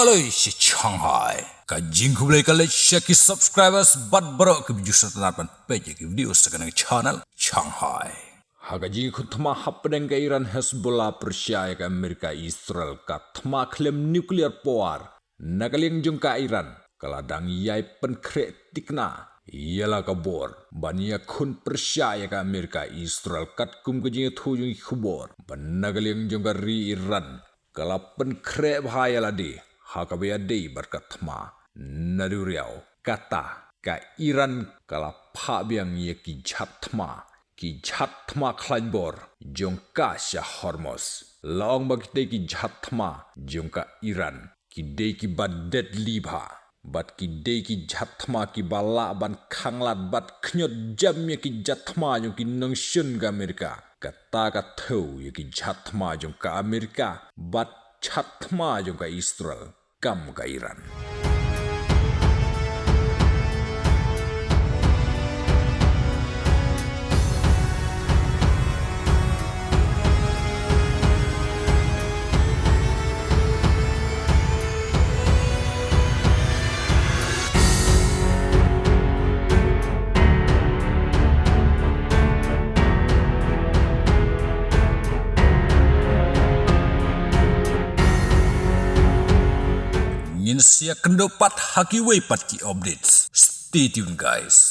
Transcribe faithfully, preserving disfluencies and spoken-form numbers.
Lei shi Shanghai. Ka jingkhublei ka leit sha ki subscribers bad baroh ki views sa tang ban peit ïa ki video sa kane ka channel Shanghai. Ha ka jingkhun thma hapdeng ka Iran Hezbollah pyrshah ïa ka Amerika Israel, ka thma khlem nuclear power na ka liang jong ka Iran ka la dang ïai pynkhreh tikna ïa la ka bor ban ïakhun pyrshah ïa ka Amerika Israel, katkum ka jingïathuh jong ki khubor ba na ka liang jong ka ri Iran ka la pynkhreh bha ïa lade ha kaba ïadei bad ka thma. Naduriaw kata, ka Iran ka la phah biang ïa ki jhat thma, ki jhat thma khlaiñ bor jong ka sha Hormuz. La ong ba kitei ki jhat thma jong ka Iran ki dei kiba deadly bha bad ki dei ki jhat thma kiba lah ban khanglad bad khñiot jam ïa ki jhat thma jong ki nongshun ka Amerika. Kata ka thew ïa ki jhat thma jong ka Amerika bad jhat thma jong ka Israel kam ka Iran. Ngin sa ïakynduh pat ha kiwei pat ki updates. Stay tuned, guys.